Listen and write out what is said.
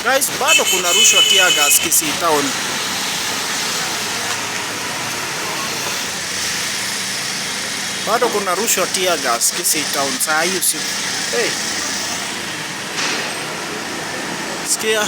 Guys, bado kuna rushwa tear gas Kisii town. Bado kuna rushwa tear gas Kisii town saa hii usiku. Hey. Sikia.